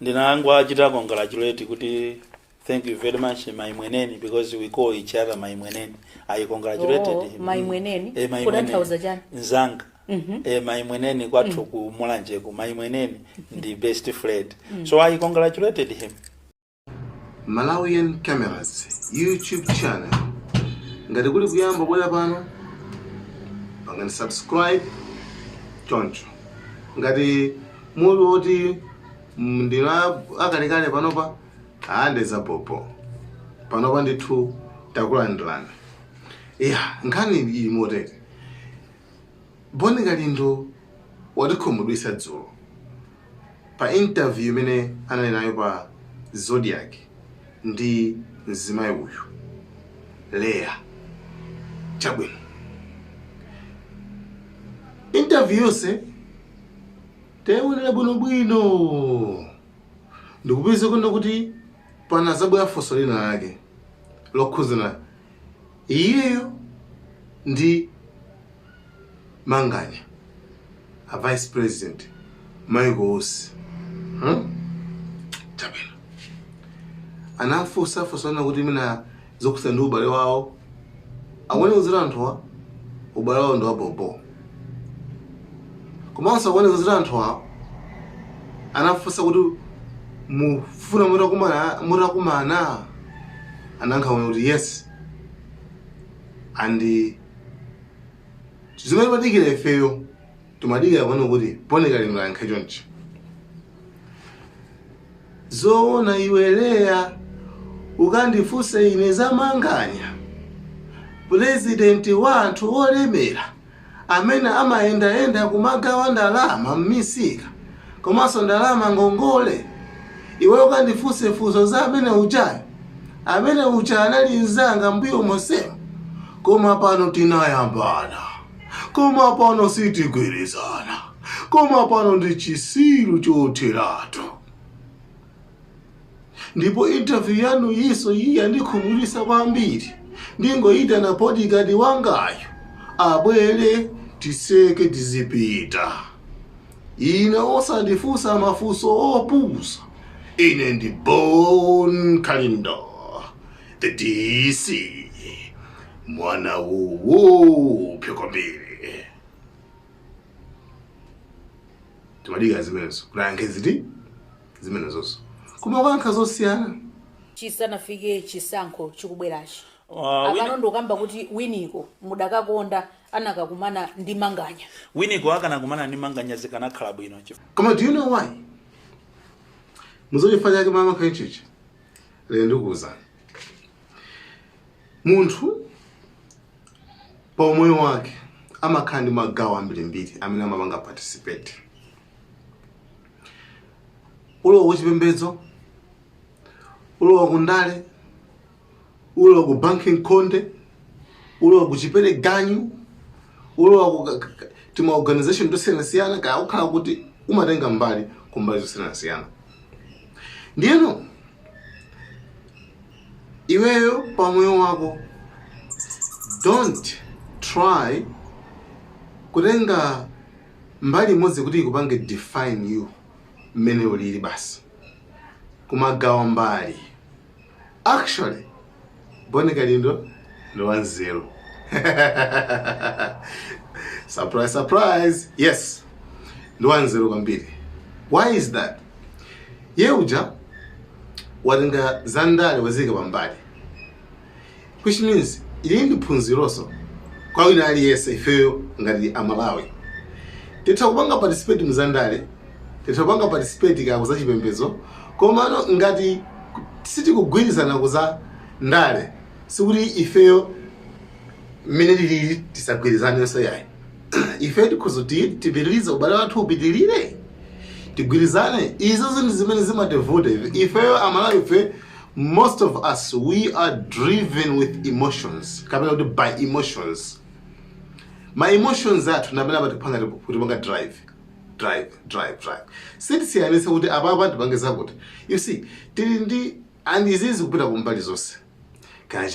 Ndinangowachita congratulate kuti thank you very much, Mai Mweneni, because we call each other Mai Mweneni. I congratulated Oh, him. Mai Mweneni? Eh, Mai Kutanthauza Mweneni. chani? Nzanga. Mai Mweneni kwathu ku Mulanjeku, Mai Mweneni ndi best friend. So I congratulated him. Malawian Cameras YouTube channel. Ngati kuli kuyamba kubwera pano, pangani subscribe choncho. Ngati muli woti ndinu akalekale panopa, aande zapopo panopa ndithu takulandirani. Iya, nkhani ili motere: Bon Kalindo watikhumudwitsa dzulo pa interview imene anali nayo pa Zodiak ndi mzimayi uyu Leya. Chabwino, interview yonse tayionera bwinobwino, ndikupeza kuona kuti pana zabwera funso lina lake lokhuzana iyeyo ndi Manganya, a vice president Michael Usi, Chabwino, anafunsa funso kuti mina zokhuza ndi ubale wawo, akuoneka kuti anthuwa ubale wawo ndi wabobo, komanso akuoneka kuti anthuwa anafunsa kuti mufuna mutakumana, anayankha kuti yes. And zimene timadikira ifeyo, timadikira kuona kuti Bon Kalindo ayankhe chonchi: "Zoona iwe Leya, ukandifunse ine za Manganya, purezidenti wa anthu olemera amene amayendayenda kumagawa ndalama m'misika komanso ndalama ngongole? Iwe ukandifunse funso za amene ujayo? Amene uja anali mzanga mbuyo monsemo, koma pano tinayambana, koma pano sitigwirizana, koma pano ndi chisiru chotheratu. Ndipo interview yanu yiso iyi yandikhumudwitsa kwambiri. Ndingoyitana bodyguard wangayo abwere, tiseke, tizipita. Ine osandifunsa mafunso opusa. Ine ndi Bon Kalindo, the DC, mwana woopsa kwambiri." Timadikira zimenezo kuti ayankhe ziti zimenezonso, koma kuyankha zosiyana. Chisanafike chisankho chikubwerachi, Apano ndikukamba kuti Winiko mudakakonda anakakumana ndi Manganya? Winiko akanakumana ndi Manganya zikanakhala bwino. Koma do you know why? Muzochifukwa chake mama khanchichi lero ndikuwuzani, munthu pa umoyo wake amakhala ndi magawo ambirimbiri amene amapanga participate. Ulowa kuchipembedzo, ulowa kundale, ulowa ku banking khonde, ulowa ku chipere ganyu, ulowa ku tima organization tosiyanasiyana, kaya ukhala kuti umatenga mbali ku mbali zosiyanasiyana. Ndiyeno iweyo pa moyo wako don't try kutenga mbali imodzi kuti ikupange define you mmene ulili basi, kumagawa mbali. Actually, Bon Kalindo ndi wanzeru. Surprise, surprise! Yes, ndi wanzeru kwambiri. Why is that? Ye uja watenga zandale wazika pambali, which means ili ndi phunzironso kwa wina aliyense. Ifeyo ngati Amalawi titha kupanga participate mzandale, titha kupanga participate kaya kuzachipembedzo, komano ngati sitikugwirizana kuza ndale, sikuti ifeyo mmene tilili tisagwirizanenso, yayi. Ife tikhoza tipitirize ubale wathu, upitirire, tigwirizane. Izo zinthu zimene zimativuta ife, ifeyo Amalawi ife, most of us, we are driven with emotions, kapena kuti by emotions. Ma emotions athu ndamene amatipanga kutipanga drive, drive, drive, drive. Sitisiyanitsa kuti apapa tipange zakuti. You see, tili ndi, and izizi kupita kumbali zonse, kaya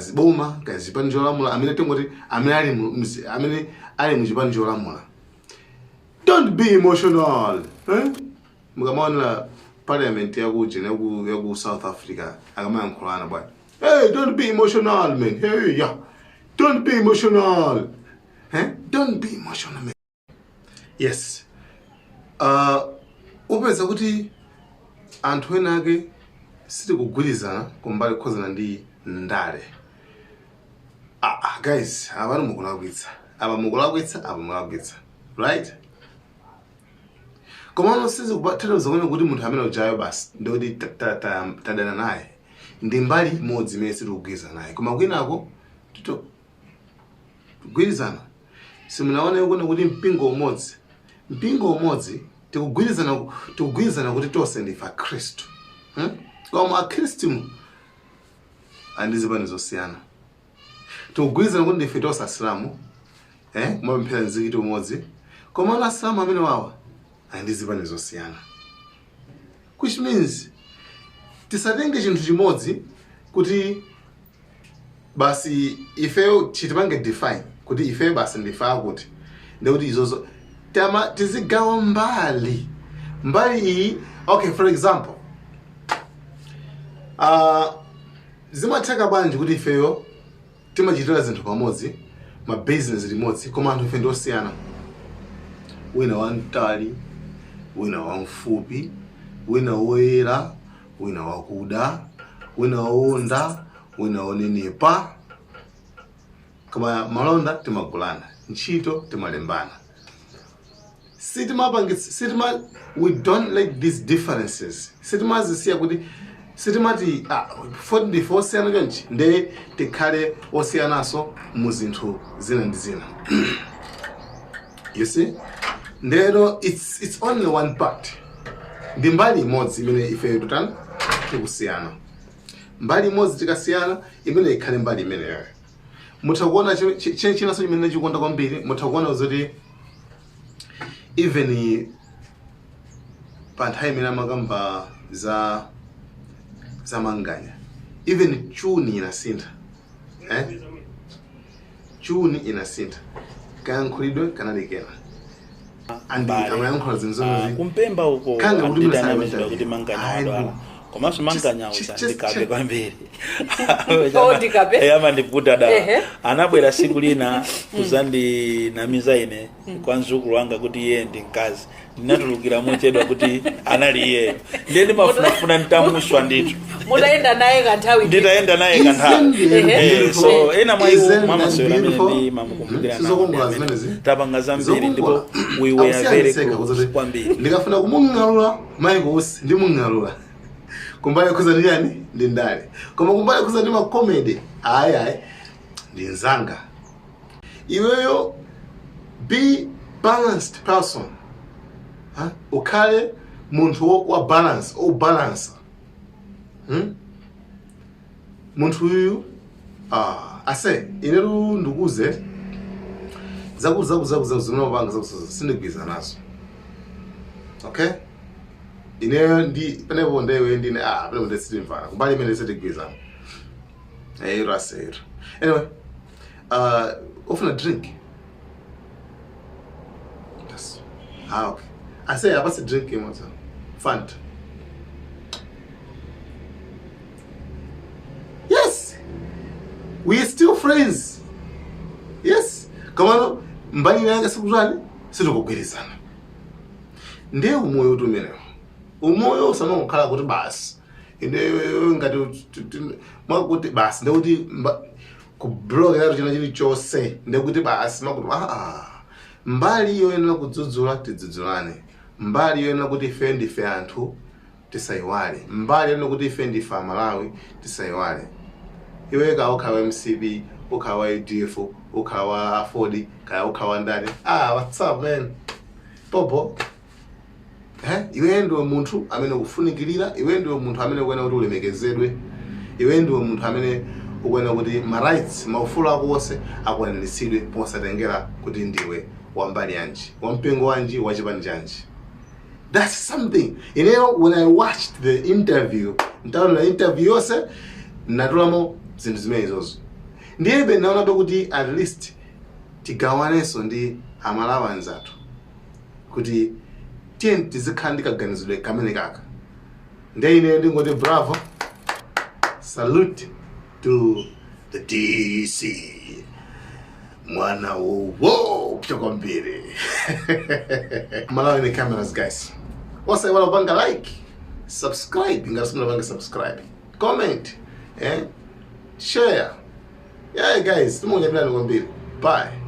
ziboma, kaya zipani cholamula, amene tingoti amene ali muchipani cholamula, don't be emotional, eh? Mukamaonera Parliament yakuja yaku South Africa akamayankhulana bwana, "Hey, don't be emotional, man. Hey, yeah, don't be emotional, eh? Don't be emotional, man." Yes, upeza kuti anthu ena ake sitikugwirizana kumbali kukhuzana ndi ndale. Ah, ah, guys, apano mukulakwitsa, apa mukulakwitsa, apa mukulakwitsa, right? Komano sizikutanthauza kuona kuti munthu amene ujayo basi ndikuti tadana naye. Ndi mbali imodzi imene sitikugwirizana naye, koma kwinako tito kugwirizana. Simunaone kuona kuti mpingo umodzi tikugwirizana kuti tonse ndife Akhristu, Koma Akhristu andi zipani zosiyana. Tikugwirizana kuti ndife tonse Asilamu, eh, kumapemphera mzikiti umodzi, koma Asilamu amene wawa andi zipani zosiyana, which means tisatenge chinthu chimodzi kuti basi ifeyo chitipange define kuti ifeyo basi ndife akuti, ndikuti izozo tama tizigawa mbali mbali iyi. Okay, for example, zimatheka bwanji kuti ifeyo timachitira zinthu pamodzi, ma business limodzi, koma anthu ife ndiosiyana? Wina wamtali, wina wamfupi, wina woyera, wina wakuda, wina wowonda, wina wonenepa, koma malonda timagulana, ntchito timalembana. Sitima, we don't like these differences. Sitimazisiya kuti sitimati, ah, foti ndife osiyana chonchi, nde tikhale osiyanaso mu zinthu zina ndi zina, you see? Ndero it's only one part, ndi mbali imodzi imene ife tutani tikusiyana. Mbali imodzi tikasiyana, imene ikhale mbali imeneyo. Mutha kuona chinanso chimene chikonda kwambiri, mutha kuona zoti even pa nthawi imene amakamba za Manganya, even tune inasintha, eh? Tune inasintha, kayankhulidwe kanali kena and Mbale. amayankhula zinthu Ah, zomwe kumpemba uko Kanga kuti andidanamizidwa muna kuti Manganya Ayi, wadwala, no. komanso Manganya uja ndikape kwambiri. Oh, ndikape? Eh, amandiputa dala. Anabwera siku lina kuzandinamiza ine kwa mzukulu wanga kuti iye ndi mkazi. Ndinatulukira mochedwa kuti anali iyeyo, ndiye ndimafunafuna ntamuswa ndithu. Mutayenda naye kanthawi. Nditayenda naye kanthawi. Ehe. So ena mwa iwo Isn't mwamasewera amene beautiful? ndi mamukumbukira nawo Sizokongola ndi amene zimenezi? tapanga zambiri ndipo we were very close kwambiri. Ndikafuna kumung'alula Michael Usi, ndimung'alula kumbali khuza ndi chani, ndi ndale, koma kumbali khuza ndi ma comedy, ayi ayi, ndi nzanga. Iweyo be balanced person, ha? Ukhale munthu wa balance, obalansa, Munthu uyu, ah, ase inetu ndikuze zaku zaku zaku zaku zimene zaku sindigwirizana nazo, okay? Ineyo ndi penepo ndewe ndine, ah, penepo ndesitimvana kumbali imene sitigwirizana. Ero asero. Anyway, ufuna drink? Yes. Ah, okay, ase apasi drink imodzi, Fanta. Yes, we are still friends, yes, komano mbali yake sikutani, sitikugwirizana. Ndiye umoyo kuti umenewo, umoyo usamangokhala kuti basi ineyo ngati mwakuti basi ndekuti kublokera china chilichonse, ndekuti basi makuti, ah, mbali yoyenera kudzudzula tidzudzulane, mbali yoyenera kuti ife ndife anthu tisayiwale, mbali yoyenera kuti ife ndife Amalawi tisayiwale. Iwe ka ukhala wa MCP, ukhala wa UDF, ukhala wa AFORD, kaya ukhala wa ndani, ah, what's up, man? Popo, eh, iwe ndiwe munthu amene ukufunikirira, iwe ndiwe munthu amene ukuyenera kuti ulemekezedwe, iwe ndiwe munthu amene ukuyenera kuti ma rights, maufulu ako onse akwaniritsidwe, posatengera kuti ndiwe wambali yanji, wampingo wanji, wachipani chanji. That's something when I watched the interview, ntaona interview yonse, natulamo zinthu zimene izozo. Ndiyebe naonabe kuti at least tigawanenso ndi Amalawi anzathu kuti tiye tizikhala ndi kaganizidwe kamene kaka. Nde ine ndingoti bravo, salute to the DC, mwana woopsa kwambiri. Malawi in cameras, guys, osaiwala kupanga like, subscribe ngati simunapanga subscribe, comment, eh? Share. Yeah guys, timunyadilani kwambiri. Bye.